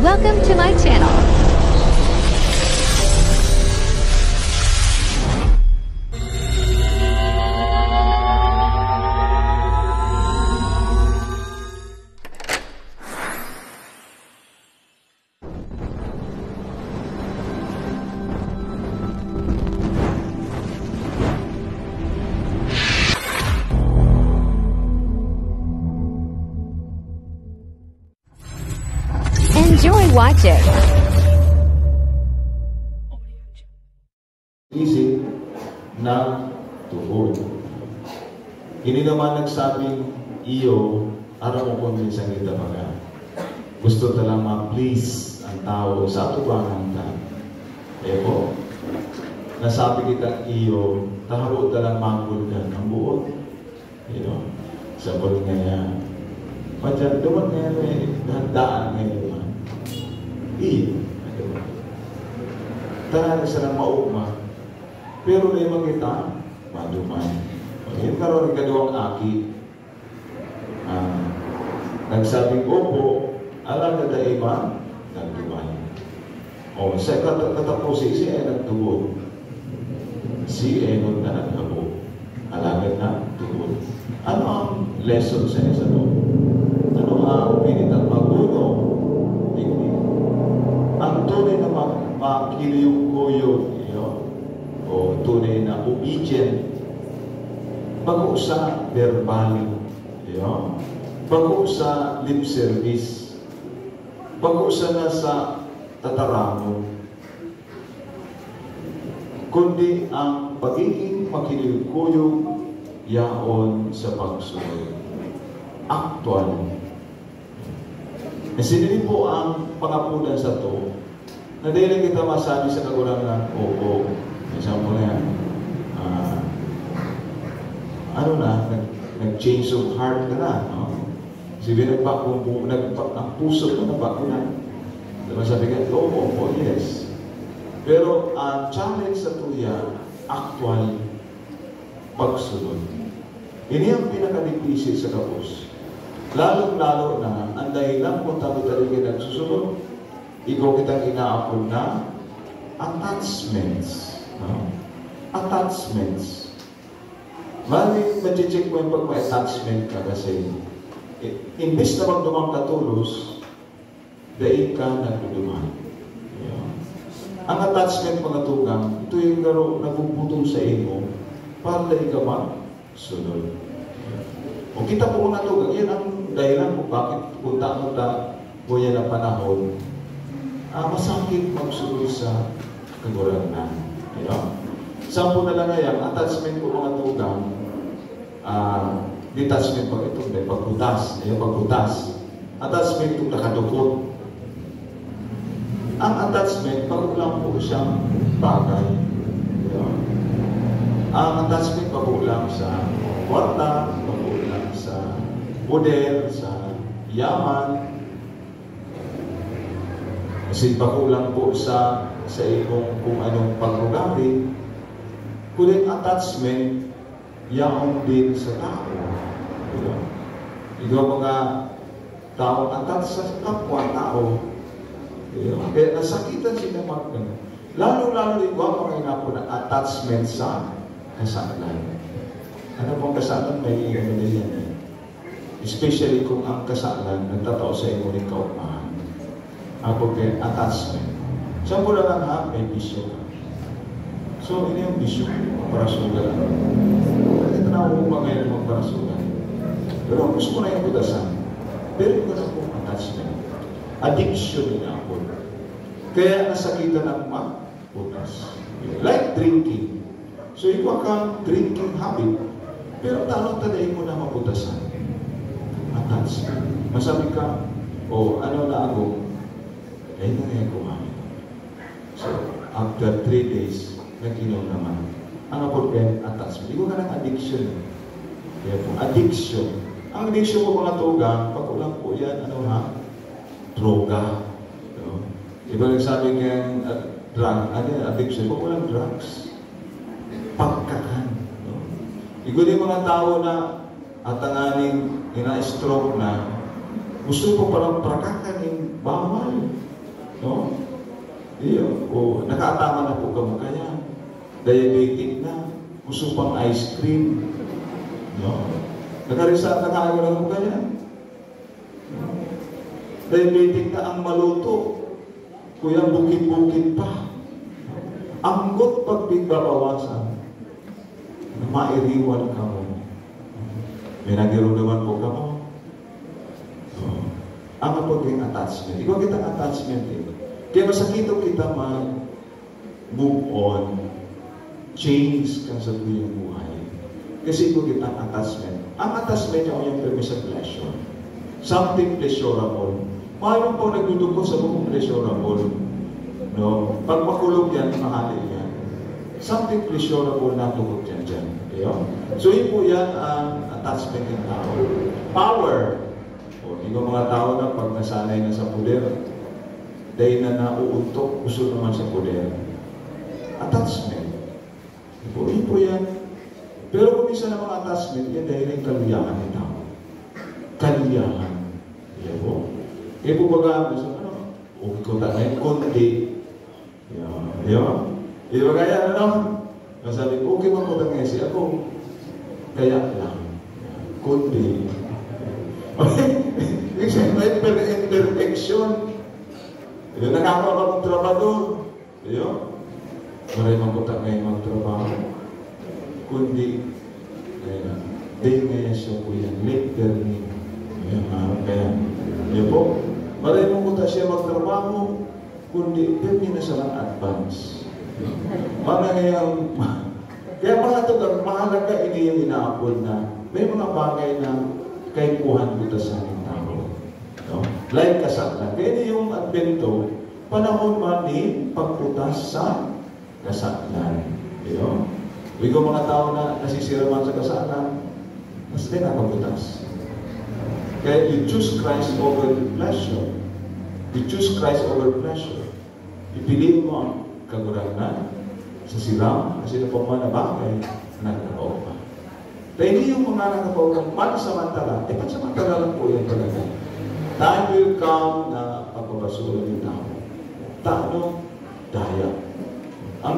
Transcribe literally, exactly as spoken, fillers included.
Welcome to my channel. Enjoy watching. Isip nagtubod. Ini naman nagsabing, "Iyo, aram mo kun minsan kita baga. Gusto ta lang ma-please ang tawo sa atubangan ta." Epo, nasabi kita, "Iyo, tahabo ta lang magulgan ang buot." You know, sa pagngaya. Madyan, duman ngayon may handaan ngayon man. Iyo, duman. Tanan na sanang maugma. Pero may makita, maduman. O, yun karon, ikaduwang aki. Ah, nagsabing, "Opo, alagad ang iba, nagduman." O, sa kat-, katapusi, siya ay nagtubod. Si Enoch na naghabo, alagad nagtubod. Ano ang lesson sa isa to? Ano ang pinitang maguno? Digdi. Ang tunay na mag-, makiliyog-kuyog, you know, o tunay na obedient, bako sa verbal, you know, bako sa lip service, bako sa nasa tataramon. Kundi ang pagiging makiliyog-kuyog yaon sa pagsunod. Aktual. Kasi dili po ang pangapodan sa to, na dili kita masabi sa Kagurangnan, "Oo." Example na yan. Ah, ano na, nag-, nag-change of heart ka na, no? Sige, nagbago ang bu-, nagba-, ang puso mo nagbago na. Diba sabi ka, "Oo, opo, yes." Pero ang challenge sa tuya, aktual, pagsunod. Ini ang pinakadipisil sa gabos. Lalong-lalo na, ang dahilan kung tabi-tabi ka nagsusunod, igwa kitang inaapod na attachments. No? Attachments. Mali, mache-check mo yung pag may attachment ka kasi, i-, imbis na magduman ka tolos, dai ka nagduduman. Yeah. Ang attachment, mga tugang, ito yung garo nagpuputol sa imo para dai ka magsunod. O kita po, mga tugang, yan ang dahilan kung bakit kung taon ta, o yan ang panahon, ah, masakit magsunod sa Kagurangnan. You know? Sample na lang ngayon, attachment ko, mga tugang, ah, detachment pag ito, may pagbutas, ayun, pagbutas. Attachment kung nakadukot. Ang attachment, bako lang po siyang bagay. Ayun. Ang attachment, bako lang sa kwarta, bako lang sa poder, sa yaman. Kasi bako lang po sa, sa imong kung anong pag-ugali. Kundi attachment, yaon din sa tao. Diba? Ikaw, mga taong attached sa kapwa-tao, diba? Kaya nasakitan sila mag-, lalo-lalo ikaw, mga inapo na attachment sa kasalan. Ano pong kasalan? May ano na yan eh. Especially kung ang kasalan nagtatao sa imo ning kaugmahan. Apo kay attachment. Sa mula lang ha, may bisyo ka. So, ini ang bisyo, parasugal. Ano? Kasi tanaw mo pa ngayon magparasugal. Pero ang gusto ko na yung butasan. Pero ito na po attachment. Addiction niya ako. Kaya nasakitan ang ma-, butas. Like drinking. So, igwa kang drinking habit, pero tanon ta dai mo na mabutasan. Attachment. Masabi ka, "Oh, ano na ako? Dai na nga ako." So, after three days, nag-inom naman. Ang apod kaya attachment. Igwa ka ng addiction. Kaya po, addiction. Ang addiction po, mga tugang, pag-ulang po yan, ano ha? Droga. No? Iba nagsabi kaya, ah, drug, ano yan, addiction, pag-ulang drugs. Pagkakan. No? Igwa yung mga tao na at tanganing ina-stroke na, gusto pa palang prakakan yung bawal. No? Iyo, o, nakaataman na po kamo kaya. Diabetic na. Gusto pang ice cream. No? Nakarisa, nakaano na po kaya. Diabetic na ang maluto. Kuya, bukid-bukid pa. Anggot pag pigbabawasan, mairiwan kamo. May nagirumduman po kamo. So, ang pagiging attachment. Igwa kita attachment eh. Kaya masakito kita mag move on. Change kan satuyang buhay. Kasi igwa kita attachment. Ang attachment niya yung permi sa pleasure. Something pleasurable. Mayroon pang nagdudugkot sa bukong pleasurable. No? Pag makulog yan, mahali yan. Something pleasurable na tugot yan dyan. Diba? So, yun po yan ang attachment ng tao. Power. O, di ba mga tao na pag nasanay na sa poder, dahil na nauuntok, gusto naman sa poder. Attachment. Ipo, ipo yan. Pero kung minsan ang mga attachment, yan dahil yung kaliyahan ng tao. Kaliyahan. Yan po. Kaya po baga, gusto, ano, okay ko tayo, kundi. Yan. Yan. Di ba kaya, ano? Masabi, okay man ko tayo, si ako. Kaya lang. Kundi. Ibig sabihin, may per-, imperfection. Yung nakakawa ka ng trabador. Iyo, maray man kuta kayo magtrabaho. Kundi, eh, dahil nga yan siya po yan, late permi. Ayan, ah, kaya, iyo po, maray man kuta siya magtrabaho, kundi, permi na siya ng advance. Mana ngayon, kaya mga tugang, mahalaga ini yung inaapod na may mga bagay na kaipuhan ko ta sa ating tao. No? Like kasalan. Kaya ini yung Advento, panahon man ni pagputas sa kasalan. Di ba? Ikaw mga tao na nasisira man sa kasalan, mas din ang pagputas. Kaya you choose Christ over pleasure. You choose Christ over pleasure. Ipili mo ang kagurangnan sa siram, kasi na pa man na bagay na nagkakaopa. Dahil yung mga nagkakaopa, pansamantala, eh, pansamantala lang po yan talaga. Time will come na pagpapasulan yung tao. Tano, daya. Ang